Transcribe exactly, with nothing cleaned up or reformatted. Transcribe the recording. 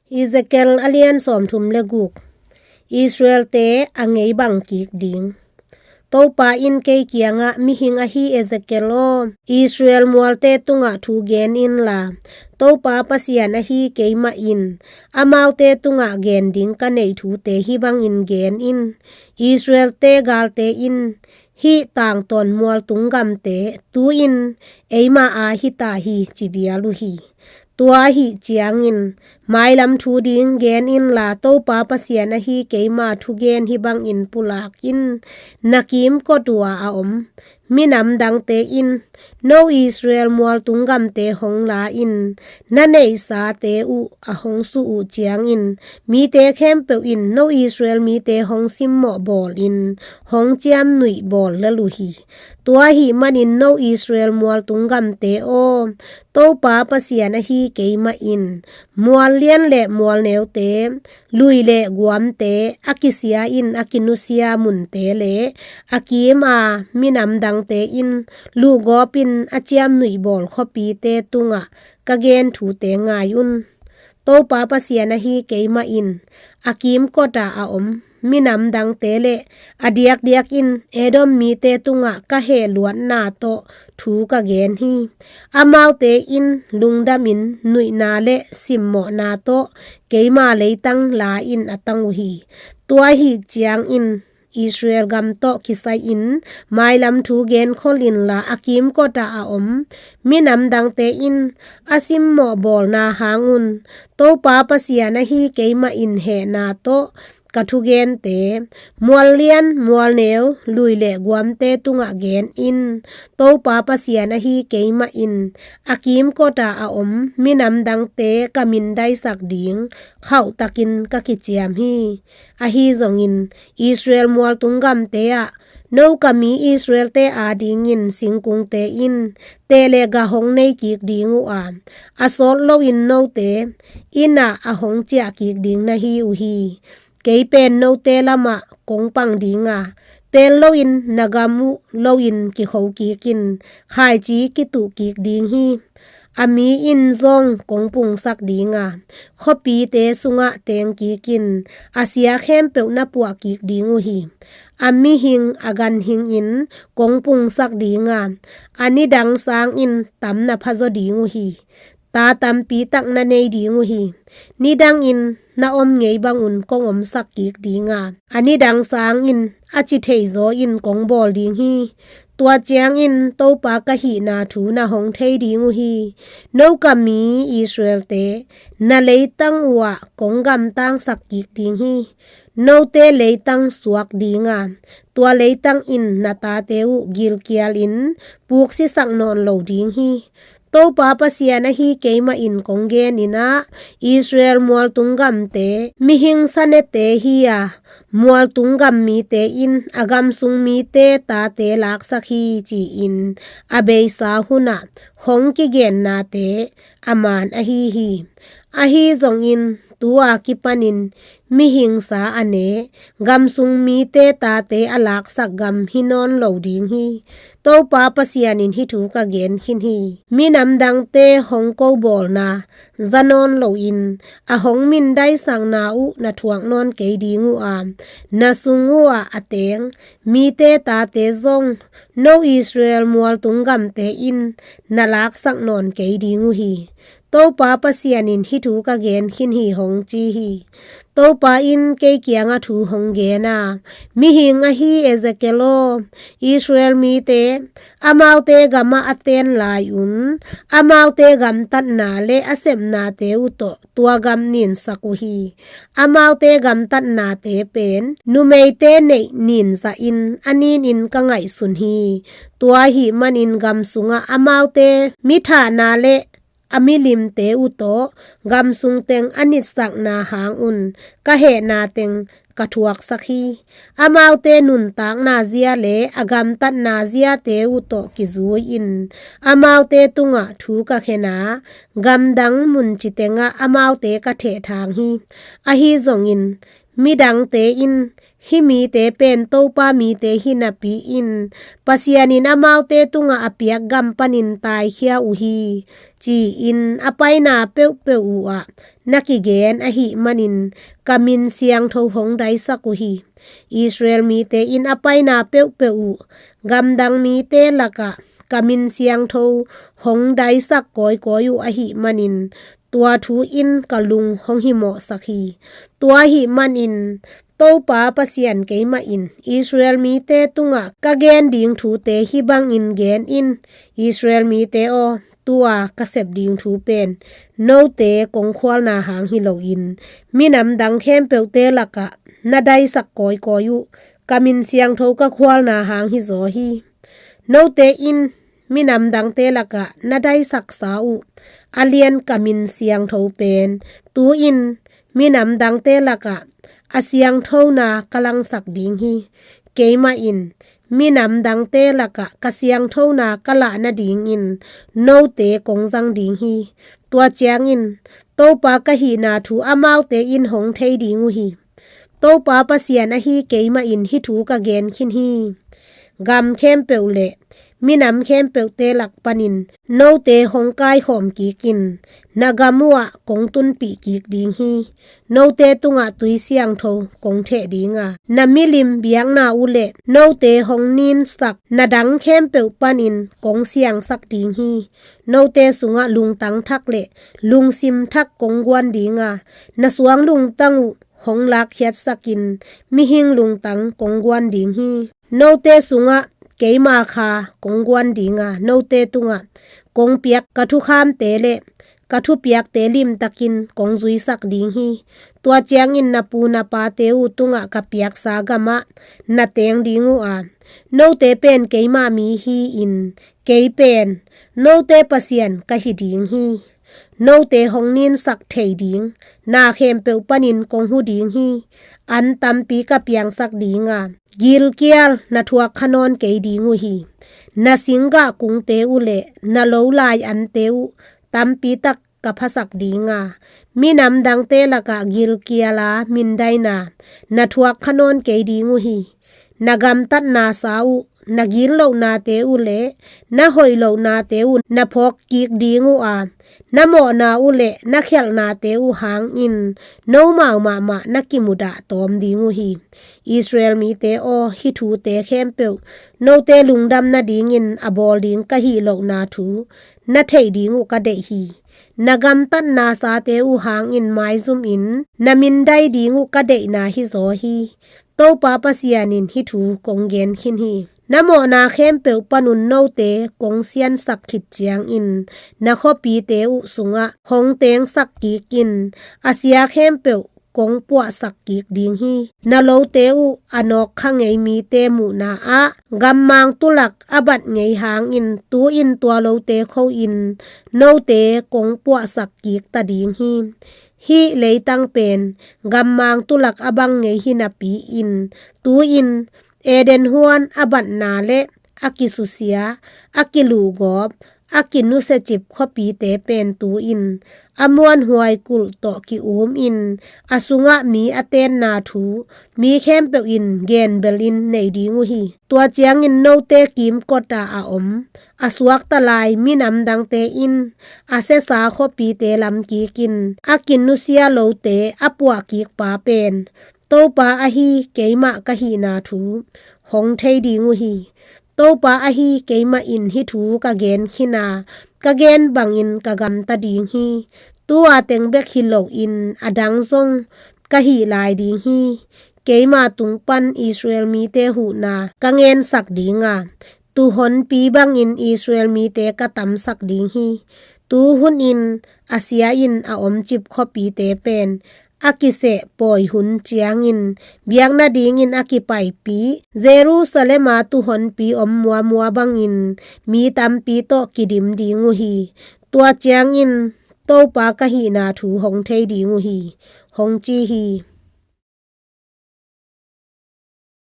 Ezekiel a lian sawmthum le guk. Israelte a ngei bang kik ding. Topa in kei kiangah, "Mihing ahi Ezekiel aw, Israel mualte tungah thu gen inla, Topa Pasian ahi keimah in amaute tungah gen ding ka neih thute hih bangin gen in: Israelte galte in hih tangtawn mualtung gamte tu-in eima aa hita hi, ci vial uh hi. Tua ahih ciangin mailam thu ding gen inla, Topa Pasian ahi keima thugen hih bangin pulak in: Na kimkot uh ah a om minam dangte in no Israel mualtung gamte hong la-in, na neihsate uh a hong suh uh ciangin, mite khempeuh in no Israel mite hong simmawh bawlin hong ciamnuih bawl lel uh hi. Tua ahih manin no Israel mualtung gamte aw, Topa Pasian ahi keimah in mual lian le mual neute, lui le guamte, a kisia in a kinusia munte le a kim a minam dangte in luhgawpin a ciamnuih bawl khuapite tungah ka gen thute ngai un. Topa Pasian ahi keimah in a kimkot ah a om minam dangte le a diakdiakin Edom mite tungah ka heh luatna tawh thu ka gen hi. Amaute in lungdamin nuihna le simmawhna tawh keima leitang la-in a tang uh hi. Tua ahih ciangin Israel gam tawh kisai-in mailam thu genkhol inla, a kimkot ah a om minam dangte in a simmawh bawlna hangun Topa Pasian ahi keimah in hehna tawh ka thugente mual lian mual neu, lui le guamte tungah gen in. Topa Pasian ahi keimah in a kimkot ah a om minam dangte ka mindaisak ding khauhtakin ka kiciam hi. Ahi zongin Israel mualtung gamte ah no ka mi Israelte adingin singkungte in teh le gah hong nei kik ding uh a, a sawt loin note inn ah a hong ciah kik ding na hi uh hi. Kei pen note lamah kong pang ding a, pel loin na gam uh loin kikho kikin khaici kituh kik ding hi. A mi inn zong kong pungsak ding a, khuapite sungah teng kikin a sia khempeuh na puah kik ding uh hi. A mihing a ganhingin kong pungsak ding a, a nidang sangin tam na phazaw ding uh hi. Ta tampi tak na nei ding uh hi. Nidangin na om ngei bangun kong omsak kik ding a, a nidang sangin a ci thei zaw in kong bawl ding hi. Tua ciangin Topa ka hihna thu na hong thei ding uh hi. No ka mi Israelte, na leitang uhah kong gamtangsak kik ding hi. Note leitang suak ding a, tua leitang in na tate uh gilkialin puksisak nawn lo ding hi. Topa Pasian ahi keimah in kong genin ah, Israel mualtung gamte mihing sanete hi a, mualtung gam mite in a gamsung mite tate laksak hi, ci-in a beisa hunah hong kigennate a man ahi hi. Ahi zongin tu-a kipanin mihingsa a ne, gamsung mite tate a laksak gam hi nawn lo ding hi. Topa Pasian in hih thu ka gen khin hi. Minam dangte hong ko bawlna za nawn loin a hong mindaisakna uh na thuak nawn kei ding uh a, na sung uhah a teng mite tate zong no Israel mualtung gamte in na laksak nawn kei ding uh hi. Topa Pasian in hih thu ka gen khin hi, hong ci hi. Topa in kei kiangah thu hong gen a, mihing ahi Ezekiel aw, Israel mite amaute gamah a ten lai-un amaute gamtatna le a sepnate uh tawh tua gam ninsak uh hi. Amaute gamtatnate pen numeite neih ninzahin a ninin ka ngaihsun hi. Tua ahih manin gam sungah amaute mithahna le a milimte uh tawh gam sung teng a nitsakna hangun ka hehna teng ka thuaksak hi. Amaute nuntakna zia le a gamtatna ziate uh tawh kizui-in amaute tungah thu ka khen a, gamdang munci tengah amaute ka thehthang hi. Ahi zongin midangte in, hih mite pen Topa mite hi napi-in, Pasian in amaute tungah a piak gam panin taikhia uh hi, ci-in a paina peuhpeuh uh ah na kigen ahih manin ka min siangtho hong daisak uh hi. Israel mite in a paina peuhpeuh uh, gamdang mite lakah ka min siangtho hong daisak kawikawi uh ahih manin, tua thu in ka lung hong himawhsak hi. Tua ahih manin Topa Pasian keimah in Israel mite tungah ka gen ding thute hih bangin gen in: Israel mite aw, tua ka sep ding thu pen note kong khualna hang hi loin, minam dang khempeuhte lakah na daisak kawikawi uh ka min siangtho ka khualna hang hi zaw hi. Note in minam dangte lakah na daisaksa uh a lian ka min siangtho pen tu-in minam dangte lakah a siangthona ka langsak ding hi. Keimah in minam dangte lakah ka siangthona ka lah nadingin note kong zang ding hi. Tua ciangin Topa ka hihna thu amaute in hong thei ding uh hi. Topa Pasian ahi keimah in hih thu ka gen khin hi. Gam khempeuh le minam khempeuhte lak panin note hong kaikhawm kik in, na gam uhah kong tunpih kik ding hi. Note tungah tui siangtho kong theh ding a, na milim biakna uh le note hong ninsak na dang khempeuh panin kong siangsak ding hi. Note sungah lungtang thak le lungsim thak kong guan ding a, na suang lungtang uh hong lakkhiatsakin mihing lungtang kong guan ding hi. Note sungah keima kha kong guan ding a, note tungah kong piak ka thukhamte le ka thupiakte limtakin kong zuisak ding hi. Tua ciangin na pu na pate uh tungah ka piaksa gamah na teng ding uh a, note pen keima mi hi-in, kei pen note Pasian ka hi ding hi. Note hong ninsak thei ding na khempeuh panin kong hu ding hi. An tampi ka piangsak ding a, gilkial na thuak kha nawn kei ding uh hi. Na singgah kungte uh le na lo lai ante uh tampi tak ka phasak ding a, minam dangte lakah gilkial a mindaina na thuak kha nawn kei ding uh hi. Na gamtatna sa uh, na gitlohnate uh le na hoih lohnate uh na phawk kik ding uh a, na mawhna uh le na khialhnate uh hangin nomau mahmah na kimudah tawm ding uh hi. Israel mite aw, hih thute khempeuh note lungdam nadingin a bawl ding ka hih lohna thu na theih ding uh ka deih hi. Na gamtatna sate uh hangin maizumin na mindai ding uh ka deihna hi zaw hi. Topa Pasian in hih thu kong gen khin hi. Na mawhna khempeuh panun note kong siansak khit ciangin na khuapite uh sungah hong tengsak kik in, a sia khempeuh kong puahsak kik ding hi. Na lote uh a nawk kha ngei mite muhna ah gammang tulak a bat ngei hangin tu-in tua lote kho-in note kong puahsak kik ta ding hi. Hih leitang pen gammang tulak a bang ngei hi napi-in, tu-in Eden huan a batna le a kisusia, a kiluhgawp, a kinusiacip khuapite pen tu-in a muanhuai kulh tawh ki-umin, a sungah mi a tenna thu mi khempeuh in genbelin nei ding uh hi. Tua ciangin note kimkot ah a om a suakta lai minam dangte in a siasa khuapite lam kikin, a kinusia lote a puah kikpa pen Topa ahi keimah ka hihna thu hong thei ding uh hi. Topa ahi keimah in hih thu ka gen khin a, ka gen bangin ka gamta ding hi. Tu-a teng bek hi loin a dang zong ka hih lai ding hi. Keima tung pan Israel mite huhna ka ngensak ding a, tu honpi bangin Israel mite ka tamsak ding hi. Tu hunin a sia in a omcip khuapite pen a kiseh pawi hun ciangin biak nadingin a kipaipi Jerusalem a tu honpi om muamua bangin mi tampi tawh kidim ding uh hi. Tua ciangin Topa ka hihna thu hong thei ding uh hi, hong ci hi.